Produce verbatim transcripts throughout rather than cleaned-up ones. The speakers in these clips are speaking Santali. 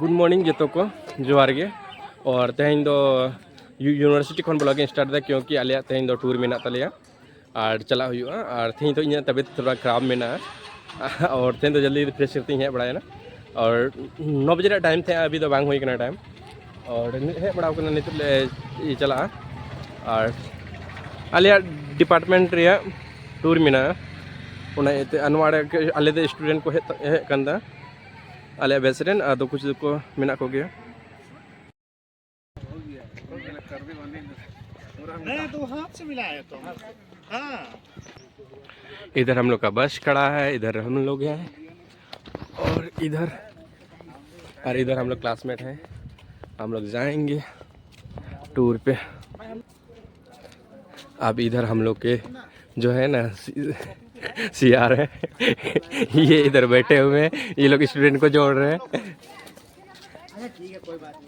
Good morning ᱡᱚᱛᱚ ᱠᱚ, ᱡᱚᱦᱟᱨ ᱜᱮ᱾ ᱟᱨ ᱛᱮᱦᱮᱧ ᱫᱚ ᱤᱭᱩᱱᱤᱵᱷᱟᱨᱥᱤᱴᱤ ᱠᱷᱚᱱ ᱵᱞᱚᱜ ᱤᱧ ᱥᱴᱟᱨᱴ ᱮᱫᱟ, ᱠᱤᱭᱚᱸᱠᱤ ᱟᱞᱮᱭᱟᱜ ᱛᱮᱦᱮᱧ ᱫᱚ ᱴᱩᱨ ᱢᱮᱱᱟᱜ ᱛᱟᱞᱮᱭᱟ ᱟᱨ ᱪᱟᱞᱟᱜ ᱦᱩᱭᱩᱜᱼᱟ᱾ ᱟᱨ ᱛᱮᱦᱮᱧ ᱫᱚ ᱤᱧᱟᱹᱜ ᱛᱟᱵᱤᱭᱚᱛ ᱛᱷᱚᱲᱟ ᱠᱷᱟᱨᱟᱯ ᱢᱮᱱᱟᱜᱼᱟ᱾ ᱟᱨ ᱛᱮᱦᱮᱧ ᱫᱚ ᱡᱚᱞᱫᱤ ᱯᱷᱨᱮᱥ ᱠᱟᱛᱮ ᱤᱧ ᱦᱮᱡ ᱵᱟᱲᱟᱭᱮᱱᱟ᱾ ᱟᱨ ᱱᱚ ᱵᱟᱡᱮ ᱨᱮᱭᱟᱜ ᱴᱟᱭᱤᱢ ᱛᱟᱦᱮᱸ, ᱟᱵᱷᱤ ᱫᱚ ᱵᱟᱝ ᱦᱩᱭ ᱠᱟᱱᱟ ᱴᱟᱭᱤᱢ᱾ ᱟᱨ ᱦᱮᱡ ᱵᱟᱲᱟᱣ ᱠᱟᱱᱟ, ᱱᱤᱛᱚᱜ ᱞᱮ ᱪᱟᱞᱟᱜᱼᱟ᱾ ᱟᱨ ᱟᱞᱮᱭᱟᱜ ᱰᱤᱯᱟᱨᱴᱢᱮᱱᱴ ᱨᱮᱭᱟᱜ ᱴᱩᱨ ᱢᱮᱱᱟᱜᱼᱟ, ᱚᱱᱟ ᱤᱭᱟᱹᱛᱮ᱾ ᱟᱨ ᱱᱚᱣᱟ ᱨᱮ ᱟᱞᱮ ᱫᱚ ᱥᱴᱩᱰᱮᱱᱴ ᱠᱚ ᱦᱮᱡ, ᱦᱮᱡ ᱠᱟᱱ ᱛᱟᱦᱮᱸ ᱟᱞᱮᱭᱟᱜ ᱵᱮᱪ ᱨᱮᱱ, ᱟᱫᱚ ᱠᱩᱪ ᱫᱚᱠᱚ ᱢᱮᱱᱟᱜ ᱠᱚᱜᱮᱭᱟ᱾ नहीं, तो हाथ से मिलाए तो। हाँ। इधर हम लोग का बस खड़ा है, इधर हम लोग हैं, और इधर, और इधर हम लोग क्लासमेट हैं। हम लोग जाएंगे टूर पे। अब इधर हम लोग के जो है ना, सी, सीआर है। ये इधर बैठे हुए हैं, ये लोग स्टूडेंट को जोड़ रहे हैं।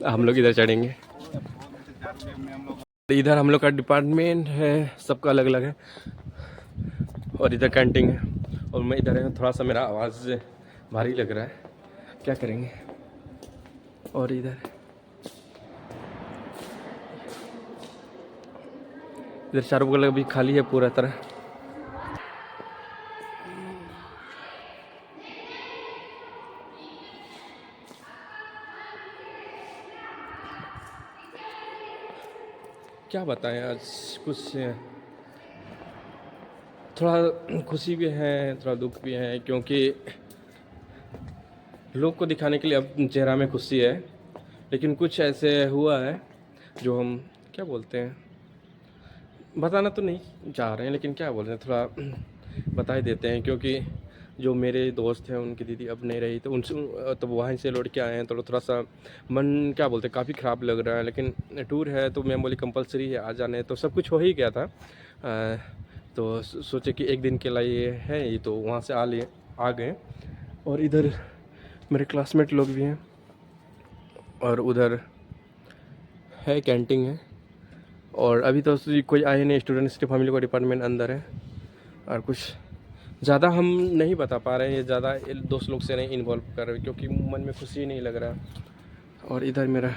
हम लोग इधर चढ़ेंगे। इधर हम लोग का डिपार्टमेंट है, सबका अलग अलग है। और इधर कैंटीन है, और मैं इधर है। थोड़ा सा मेरा आवाज़ भारी लग रहा है, क्या करेंगे। और इधर, इधर चारों बगल भी खाली है पूरा तरह। क्या बताएं, आज कुछ थोड़ा खुशी भी है, थोड़ा दुख भी है, क्योंकि लोग को दिखाने के लिए अब चेहरा में खुशी है, लेकिन कुछ ऐसे हुआ है जो हम, क्या बोलते हैं, बताना तो नहीं चाह रहे हैं, लेकिन क्या बोलते हैं, थोड़ा बता ही देते हैं, क्योंकि जो मेरे दोस्त हैं, उनकी दीदी अब नहीं रही, तो उनसे, तो वहीं से लौट के आए हैं, तो थोड़ा सा मन, क्या बोलते हैं, काफ़ी ख़राब लग रहा है। लेकिन टूर है तो मैं बोली कंपलसरी है आ जाने, तो सब कुछ हो ही गया था। अ, तो सो- सोचे कि एक दिन के लिए है ये, तो वहाँ से आ लिए, आ गए। और इधर मेरे क्लासमेट लोग भी हैं, और उधर है, कैंटीन है। और अभी तो कोई आए नहीं, स्टूडेंट्स के फैमिली को डिपार्टमेंट अंदर है। और कुछ ज़्यादा हम नहीं बता पा रहे हैं, ये ज़्यादा दोस्त लोग से नहीं इन्वॉल्व कर रहे, क्योंकि मन में खुशी ही नहीं लग रहा। और इधर मेरा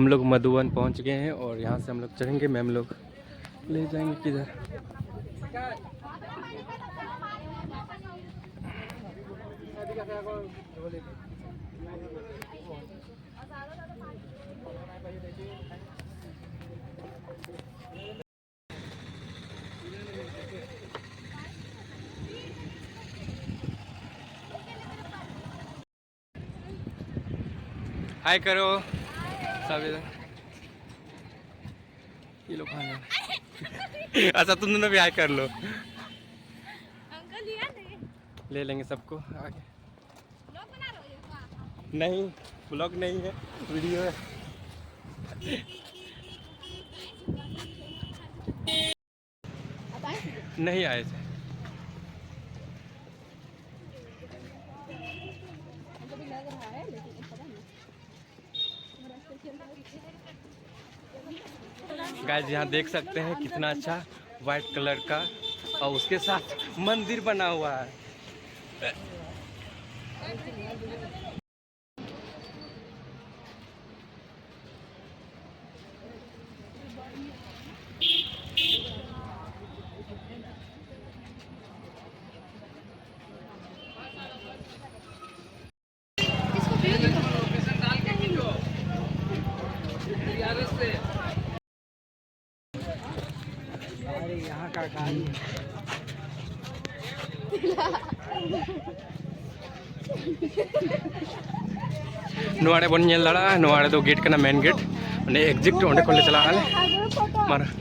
लोग मधुबन पहुंच गए हैं और यहाँ से हम लोग चढ़ेंगे, मैम लोग ले जाएंगे किधर। हाय करो सब इधर। ये लोग कहाँ जा रहे हैं? अच्छा, तुम दोनों भी हाय कर लो। अंकल लिया नहीं। ले लेंगे सबको आगे। ब्लॉग बना रहे हो ये? नहीं, ब्लॉग नहीं है, वीडियो है। नहीं आए थे। गाइस, यहाँ देख सकते हैं कितना अच्छा वाइट कलर का और उसके साथ मंदिर बना हुआ है। ᱱᱚᱣᱟ ᱨᱮ ᱵᱚᱱ ᱧᱮᱞ ᱫᱟᱲᱮᱭᱟᱜᱼᱟ, ᱱᱚᱣᱟ ᱨᱮᱫᱚ ᱜᱮᱴ ᱠᱟᱱᱟ, ᱢᱮᱱ ᱜᱮᱴ, ᱚᱸᱰᱮ ᱮᱠᱡᱤᱴ, ᱚᱸᱰᱮ ᱠᱷᱚᱱ ᱞᱮ ᱪᱟᱞᱟᱜᱼᱟ ᱟᱞᱮ᱾ ᱢᱟᱨ-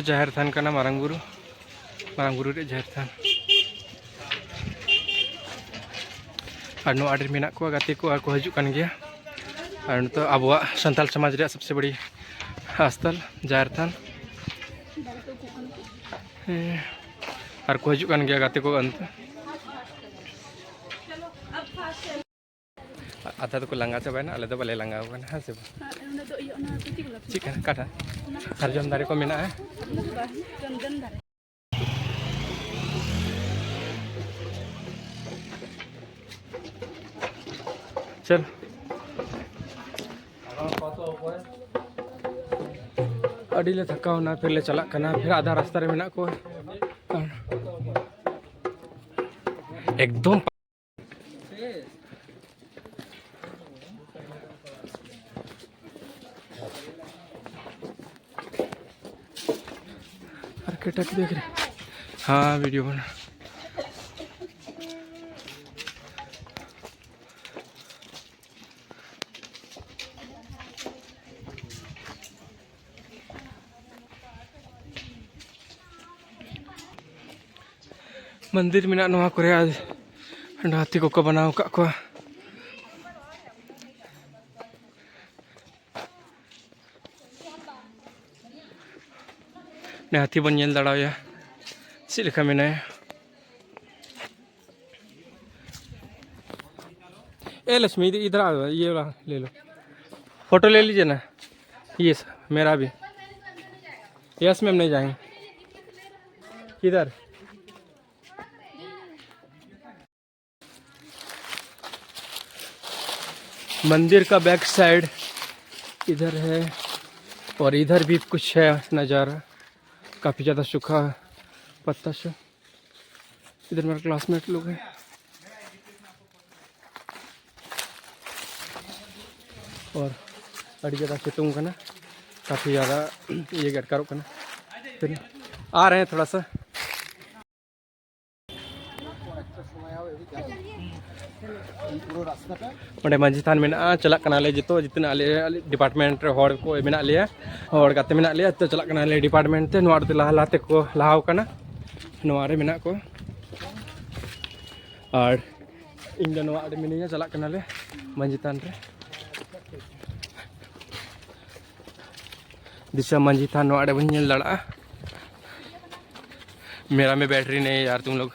ᱡᱟᱦᱮᱨ ᱛᱷᱟᱱ ᱠᱟᱱᱟ ᱢᱟᱨᱟᱝ ᱵᱩᱨᱩ, ᱢᱟᱨᱟᱝ ᱵᱩᱨᱩ ᱨᱮᱭᱟᱜ ᱡᱟᱦᱮᱨ ᱛᱷᱟᱱ᱾ ᱟᱨ ᱱᱚᱣᱟ ᱟᱹᱰᱤ ᱢᱮᱱᱟᱜ ᱠᱚᱣᱟ ᱜᱟᱛᱮ ᱠᱚ, ᱟᱨ ᱠᱚ ᱦᱤᱡᱩᱜ ᱠᱟᱱ ᱜᱮᱭᱟ᱾ ᱟᱨ ᱱᱤᱛᱚᱜ ᱟᱵᱚᱣᱟᱜ ᱥᱟᱱᱛᱟᱲ ᱥᱚᱢᱟᱡᱽ ᱨᱮᱭᱟᱜ ᱥᱚᱵᱥᱮ ᱵᱟᱲᱤ ᱦᱟᱥᱯᱟᱛᱟᱞ, ᱡᱟᱦᱮᱨ ᱛᱷᱟᱱ᱾ ᱦᱮᱸ, ᱟᱨ ᱠᱚ ᱦᱤᱡᱩᱜ ᱠᱟᱱ ᱜᱮᱭᱟ ᱜᱟᱛᱮ ᱠᱚ ᱚᱱᱛᱮ᱾ ᱟᱫᱷᱟ ᱫᱚᱠᱚ ᱞᱟᱸᱜᱟ ᱪᱟᱵᱟᱭᱮᱱᱟ, ᱟᱞᱮ ᱫᱚ ᱵᱟᱞᱮ ᱞᱟᱸᱜᱟᱣ ᱠᱟᱱᱟ, ᱦᱮᱸ ᱥᱮ ᱵᱟᱝ? ᱪᱮᱫ ᱠᱟᱱᱟ ᱚᱠᱟᱴᱟᱜ? ᱥᱟᱨᱡᱚᱢ ᱫᱟᱨᱮ ᱠᱚ ᱢᱮᱱᱟᱜᱼᱟ᱾ ᱪᱚᱞ᱾ ᱟᱹᱰᱤ ᱞᱮ ᱛᱷᱟᱠᱟᱣᱱᱟ, ᱯᱷᱤᱨ ᱞᱮ ᱪᱟᱞᱟᱜ ᱠᱟᱱᱟ, ᱯᱷᱤᱨ ᱟᱫᱷᱟ ᱨᱟᱥᱛᱟ ᱨᱮ ᱢᱮᱱᱟᱜ ᱠᱚᱣᱟ᱾ ᱮᱠᱫᱚᱢ᱾ आर्किटेक्ट देख रहे। हाँ, वीडियो बना। ᱢᱚᱱᱫᱤᱨ ᱢᱮᱱᱟᱜᱼᱟ ᱱᱚᱣᱟ ᱠᱚᱨᱮ, ᱟᱨ ᱦᱟᱸᱰᱮ ᱦᱟᱹᱛᱤ ᱠᱚᱠᱚ ᱵᱮᱱᱟᱣ ᱟᱠᱟᱫ ᱠᱚᱣᱟ᱾ ᱱᱮ ᱦᱟᱹᱛᱤ ᱵᱚᱱ ᱧᱮᱞ ᱫᱟᱲᱮᱣᱟᱭᱟ ᱪᱮᱫ ᱞᱮᱠᱟ ᱢᱮᱱᱟᱭᱟ᱾ ए लक्ष्मी, इधर इधर आओ, ये वाला ले लो, फोटो ले लीजिए ना। ये सर, मेरा भी। यस मैम, नहीं जाएंगे। किधर? मंदिर का बैक साइड इधर है, और इधर भी कुछ है नज़ारा, काफ़ी ज़्यादा सूखा पत्ता से। इधर मेरा क्लासमेट लोग हैं। और ᱟᱹᱰᱤ ᱡᱟᱫᱟ ᱥᱤᱛᱩᱝ ᱠᱟᱱᱟ, ᱠᱟᱯᱷᱤ ᱡᱟᱫᱟ ᱤᱭᱟᱹ ᱜᱮ ᱟᱴᱠᱟᱨᱚᱜ ᱠᱟᱱᱟ᱾ ᱯᱷᱤᱨ ᱟ ᱨᱮ ᱦᱮᱸ ᱛᱷᱚᱲᱟ ᱥᱟ᱾ ᱚᱸᱰᱮ ᱢᱟᱹᱡᱷᱤ ᱛᱷᱟᱱ ᱢᱮᱱᱟᱜᱼᱟ, ᱪᱟᱞᱟᱜ ᱠᱟᱱᱟᱞᱮ ᱡᱚᱛᱚ, ᱡᱚᱛᱚᱱᱟᱜ ᱟᱞᱮ, ᱟᱞᱮ ᱰᱤᱯᱟᱨᱴᱢᱮᱱᱴ ᱨᱮ ᱦᱚᱲ ᱠᱚ ᱢᱮᱱᱟᱜ ᱞᱮᱭᱟ, ᱦᱚᱲ ᱜᱟᱛᱮ ᱢᱮᱱᱟᱜ ᱞᱮᱭᱟ, ᱛᱚ ᱪᱟᱞᱟᱜ ᱠᱟᱱᱟᱞᱮ ᱰᱤᱯᱟᱨᱴᱢᱮᱱᱴ ᱛᱮ᱾ ᱱᱚᱣᱟ ᱨᱮ ᱞᱟᱦᱟ ᱞᱟᱦᱟ ᱛᱮᱠᱚ ᱞᱟᱦᱟᱣ ᱠᱟᱱᱟ, ᱱᱚᱣᱟ ᱨᱮ ᱢᱮᱱᱟᱜ ᱠᱚᱣᱟ᱾ ᱟᱨ ᱤᱧ ᱫᱚ ᱱᱚᱣᱟ ᱟᱲᱮ ᱢᱤᱱᱟᱹᱧᱟ, ᱪᱟᱞᱟᱜ ᱠᱟᱱᱟᱞᱮ ᱢᱟᱹᱡᱷᱤ ᱛᱷᱟᱱ ᱨᱮ᱾ ᱫᱤᱥᱟᱹ ᱢᱟᱹᱡᱷᱤ ᱛᱷᱟᱱ ᱱᱚᱣᱟ ᱟᱲᱮ ᱵᱚᱱ ᱧᱮᱞ ᱫᱟᱲᱮᱭᱟᱜᱼᱟ᱾ मेरा में बैटरी नहीं है यार, तुम लोग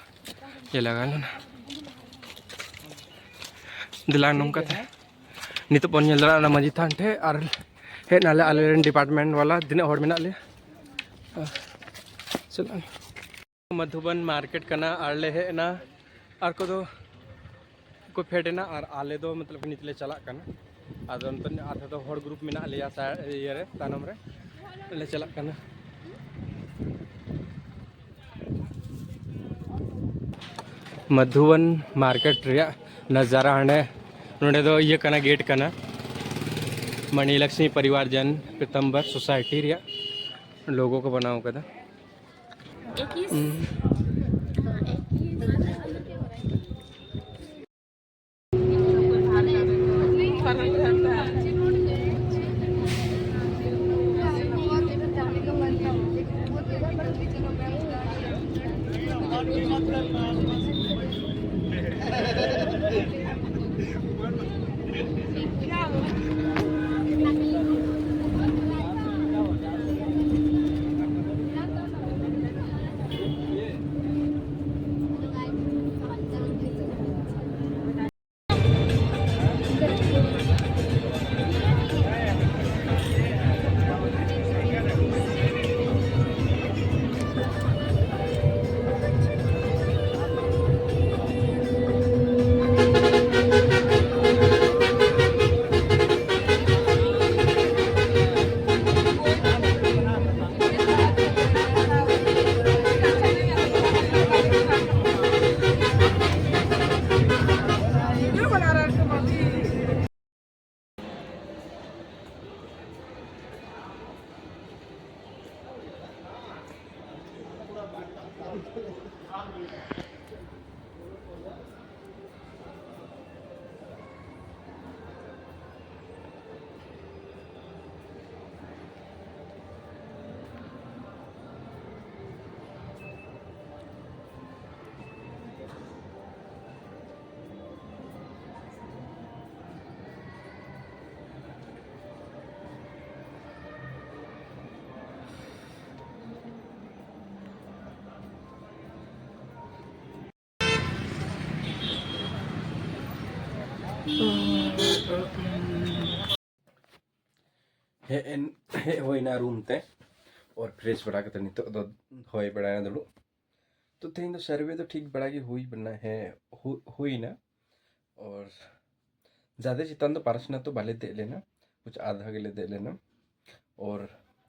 ये लगा लो ना। ᱫᱮᱞᱟ ᱱᱚᱝᱠᱟ ᱛᱮ ᱱᱤᱛᱚᱜ ᱵᱚᱱ ᱧᱮᱞ ᱫᱟᱲᱮᱭᱟᱜᱼᱟ ᱚᱱᱟ ᱢᱟᱹᱡᱷᱤ ᱛᱷᱟᱱ ᱴᱷᱮᱱ, ᱟᱨ ᱦᱮᱡ ᱱᱟᱞᱮ ᱟᱞᱮ ᱨᱮᱱ ᱰᱤᱯᱟᱨᱴᱢᱮᱱᱴ ᱵᱟᱞᱟ ᱛᱤᱱᱟᱹᱜ ᱦᱚᱲ ᱢᱮᱱᱟᱜ ᱞᱮᱭᱟ᱾ ᱪᱟᱞᱟᱜ ᱢᱟᱫᱷᱩᱵᱚᱱ ᱢᱟᱨᱠᱮᱴ ᱠᱟᱱᱟ, ᱟᱨ ᱞᱮ ᱦᱮᱡ ᱮᱱᱟ, ᱟᱨ ᱠᱚᱫᱚ ᱠᱚ ᱯᱷᱮᱰ ᱮᱱᱟ, ᱟᱨ ᱟᱞᱮ ᱫᱚ ᱢᱚᱛᱞᱚᱵ ᱱᱤᱛ ᱞᱮ ᱪᱟᱞᱟᱜ ᱠᱟᱱᱟ᱾ ᱟᱫᱚ ᱱᱤᱛᱚᱜ ᱟᱨ ᱫᱚ ᱦᱚᱲ ᱜᱨᱩᱯ ᱢᱮᱱᱟᱜ ᱞᱮᱭᱟ ᱥᱟ-, ᱤᱭᱟᱹ ᱨᱮ, ᱛᱟᱭᱱᱚᱢ ᱨᱮ ᱞᱮ ᱪᱟᱞᱟᱜ ᱠᱟᱱᱟ᱾ ᱢᱟᱫᱷᱩᱵᱚᱱ ᱢᱟᱨᱠᱮᱴ ᱨᱮᱭᱟᱜ ᱱᱟᱡᱟᱨᱟ ᱦᱟᱸᱰᱮ, ᱱᱚᱰᱮ ᱫᱚ ᱤᱭᱟᱹ ᱠᱟᱱᱟ, ᱜᱮᱴ ᱠᱟᱱᱟ, ᱢᱟᱱᱤ ᱞᱚᱠᱥᱢᱤ ᱯᱚᱨᱤᱵᱟᱨ ᱡᱚᱱ ᱯᱤᱛᱟᱢᱵᱚᱨ ᱥᱳᱥᱟᱭᱴᱤ ᱨᱮᱭᱟᱜ ᱞᱳᱜᱳ ᱠᱚ ᱵᱮᱱᱟᱣ ᱠᱟᱫᱟ᱾ ᱦᱩᱸ᱾ ᱦᱮᱡ ᱮᱱ ᱦᱮᱡ ᱦᱩᱭᱱᱟ ᱨᱩᱢ ᱛᱮ᱾ ᱚᱨ ᱯᱷᱨᱮᱥ ᱵᱟᱲᱟ ᱠᱟᱛᱮ ᱱᱤᱛᱚᱜ ᱫᱚ ᱦᱚᱭ ᱵᱟᱲᱟᱭᱟ ᱫᱩᱲᱩᱵ᱾ ᱛᱚ ᱛᱮᱦᱮᱧ ᱫᱚ ᱥᱟᱨᱵᱷᱮ ᱫᱚ ᱴᱷᱤᱠ ᱵᱟᱲᱟ ᱜᱮ ᱦᱩᱭ ᱵᱟᱲᱟ ᱦᱮᱸ ᱦᱩᱭᱱᱟ᱾ ᱚᱨ ᱡᱟᱫᱮ ᱪᱮᱛᱟᱱ ᱫᱚ ᱯᱟᱨᱥᱚᱱᱟᱞ ᱫᱚ ᱵᱟᱞᱮ ᱫᱮᱡ ᱞᱮᱱᱟ, ᱠᱩᱪ ᱟᱫᱷᱟ ᱜᱮᱞᱮ ᱫᱮᱡ ᱞᱮᱱᱟ᱾ ᱚᱨ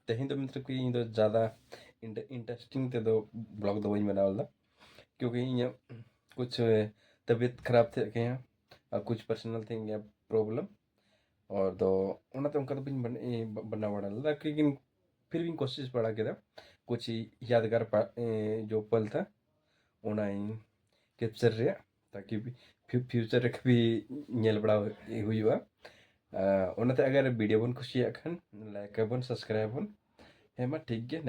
ᱛᱮᱦᱮᱧ ᱫᱚ ᱢᱚᱛᱞᱚᱵ ᱠᱤ ᱤᱧ ᱫᱚ ᱡᱟᱫᱟ ᱤᱱᱴᱟᱨᱮᱥᱴᱤᱝ ᱛᱮᱫᱚ ᱵᱞᱚᱜ ᱫᱚ ᱵᱟᱹᱧ ᱵᱮᱱᱟᱣ ᱞᱮᱫᱟ, ᱠᱤᱭᱩᱠᱤ ᱤᱧᱟᱹᱜ ᱠᱩᱪ ᱛᱟᱵᱤᱭᱟᱛ ᱠᱷᱟᱨᱟᱯ ᱛᱟᱦᱮᱸ ᱠᱟᱱᱟ ᱟᱨ ᱠᱩᱪ ᱯᱟᱨᱥᱚᱱᱟᱞ ᱛᱟᱦᱮᱸ ᱠᱟᱱᱟ ᱯᱨᱚᱵᱞᱮᱢ᱾ ᱚᱨ ᱫᱚ ᱚᱱᱟᱛᱮ ᱚᱱᱠᱟ ᱫᱚ ᱵᱟᱹᱧ ᱵᱮᱱᱟᱣ ᱵᱟᱲᱟ ᱞᱮᱫᱟ, ᱞᱮᱠᱤᱱ ᱯᱷᱤᱨ ᱵᱤᱧ ᱠᱳᱥᱤᱥ ᱵᱟᱲᱟ ᱠᱮᱫᱟ ᱠᱩᱪ ᱭᱟᱫᱜᱟᱨ ᱯᱟ- ᱮ, ᱡᱚ ᱯᱟᱞ ᱛᱷᱟ ᱚᱱᱟᱧ ᱠᱮᱯᱪᱟᱨ ᱨᱮᱭᱟᱜ, ᱛᱟᱠᱤ ᱯᱷᱤᱭᱩᱪᱟᱨ ᱨᱮ ᱠᱟᱹᱵᱷᱤ ᱧᱮᱞ ᱵᱟᱲᱟ ᱦᱩᱭᱩᱜᱼᱟ᱾ ᱚᱱᱟᱛᱮ ᱟᱜᱟᱨ ᱵᱷᱤᱰᱤᱭᱳ ᱵᱚᱱ ᱠᱩᱥᱤᱭᱟᱜ ᱠᱷᱟᱱ ᱞᱟᱭᱤᱠ ᱟᱵᱚᱱ, ᱥᱟᱵᱥᱠᱨᱟᱭᱤᱵ ᱟᱵᱚᱱ᱾ ᱦᱮᱸ ᱢᱟ ᱴᱷᱤᱠ ᱜᱮᱭᱟ᱾